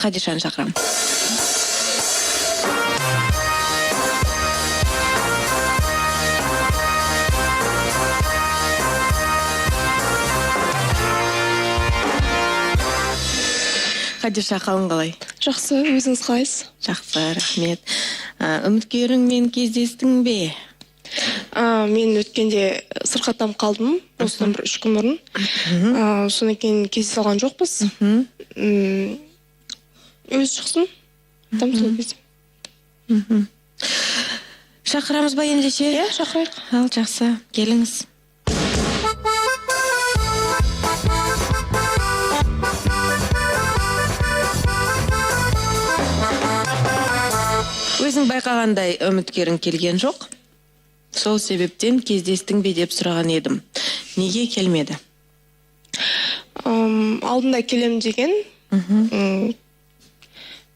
Хадишаны шақырамын. Хадиша, қалың қалай? Жақсы, өзіңіз қалайсыз? Жақсы, рахмет. Үміткеріңмен кездестің бе? Мен өткенде сырқаттанып қалдым, осыдан бір 3 күн бұрын. Содан кейін кездесе алған жоқпыз. Өзі шықсын там сол кезде. Шақырамыз ба ендеше? Иә, шақырайық. Ал, жақсы, келіңіз. Өзің байқағандай, үміткерің келген жоқ. Сол себептен кездестің бе деп сұраған едім. Неге келмеді? Алдында келем деген.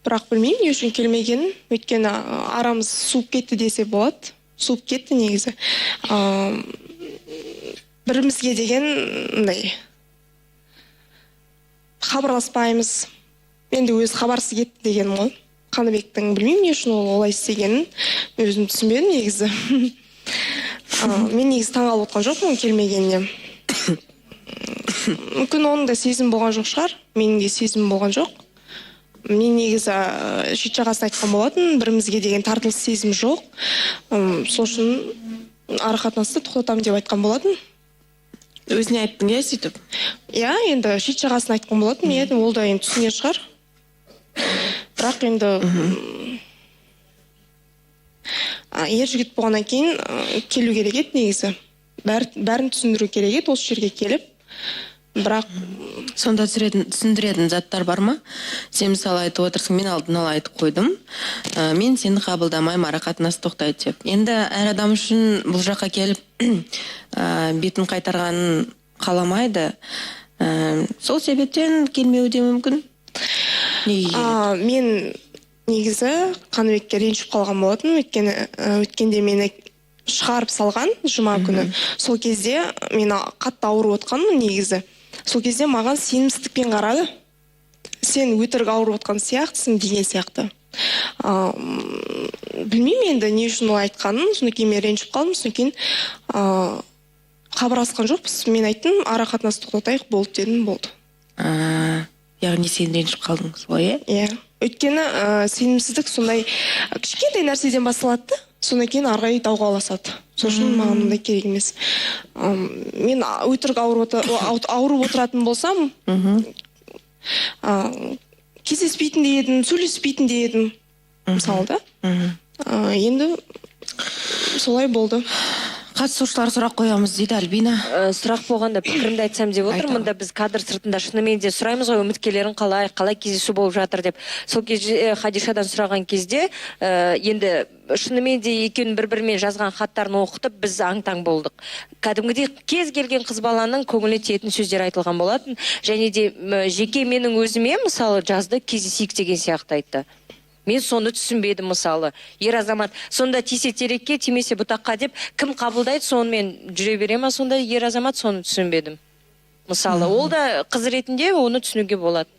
Бірақ білмеймін не үшін келмегенін, өйткені арамыз суып кетті десе болады, суып кетті негізі. Бірімізге деген мындай хабарласпаймыз енді, өзі хабарсыз кетті дегенім ғой. Қаныбектің, білмеймін, не үшін ол олай істегенін мен өзім түсінбедім негізі. Мен негізі таңғалып отқан жоқпын келмегеніне. Мүмкін, оның да сезім болған жоқ шығар, менің де сезімім болған жоқ. Мен негізі шет жағасын айтқан болатын, бірімізге деген тартылыс, сезім жоқ. Сол үшін ара қатынасты тоқтатамын деп айтқан болатын. Өзіне айттың, иә, сөйтіп? Иә, енді шет жағасын айтқан болатын. Иә, ол да енді түсінер шығар, бірақ енді ер жігіт болғаннан кейін келу керек еді негізі. Бәрін түсіндіру керек еді осы жерге келіп, бірақ Сонда түсіндіретін заттар бар ма? Сен, мысалы, айтып отырсың, мен алдын ала айтып қойдым, мен сені қабылдамаймын, ара қатынас тоқтайды деп. Енді әр адам үшін бұл жаққа келіп бетін қайтарғанын қаламайды. Сол себептен келмеуі де мүмкін. Неге келеді? Мен негізі Қаныбекке ренжіп қалған болатынмын, өйткені өткенде мені шығарып салған жұма күні. Сол кезде мен қатты ауырып отқанмын негізі. Сол кезде маған сенімсіздікпен қарады, сен өтірік ауырып отқан сияқтысың деген сияқты. Білмеймін енді не үшін олай айтқанын. Содан кейін мен ренжіп қалдым. Содан кейін хабарласқан жоқпыз. Мен айттым, ара қатынасты тоқтатайық, болды дедім, болды. Яғни сен ренжіп қалдың солай, иә? Иә, өйткені сенімсіздік сондай кішкентай нәрседен басталады да, содан кейін ары қарай дауға ұласады. Сол үшін маған ондай керек емес. Мен өтірік ауырып отыратын болсам, кездеспейтін де едім, сөйлеспейтін де едім мысалы да. Енді солай болды. Қатысушылар сұрақ қоямыз дейді, Альбина. Сұрақ болғанда, пікірімді айтсам деп Айта отырмын. Мында біз кадр сыртында шынымен де сұраймыз ғой, үміткерлерің қалай, қалай кездесу болып жатыр деп. Сол кезде Хадишадан сұраған кезде, енді шынымен де екеуінің бір бірімен жазған хаттарын оқытып, біз аң таң болдық. Кәдімгідей кез келген қыз баланың көңіліне тиетін сөздер айтылған болатын. Және де жеке менің өзіме, мысалы, жазды, кездесейік деген сияқты айтты. Мен соны түсінбедім. Мысалы, ер азамат сонда тисе терекке, тимесе бұтаққа деп, кім қабылдайды, сонымен жүре бере ма сонда ер азамат? Соны түсінбедім. Мысалы, ол да қыз ретінде оны түсінуге болады.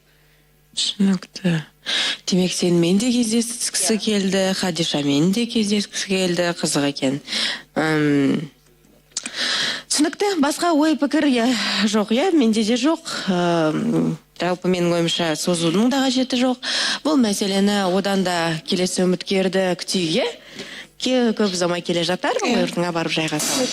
Түсінікті. Демек, сенімен де кездескісі келді, Хадишамен де кездескісі келді. Қызық екен. Түсінікті. Басқа ой пікір, иә, жоқ, иә, менде де жоқ. Жалпы менің ойымша, созудың да қажеті жоқ бұл мәселені. Одан да келесі үміткерді күтейік, иә. Көп ұзамай келе жатар, орныңа барып жайғаса.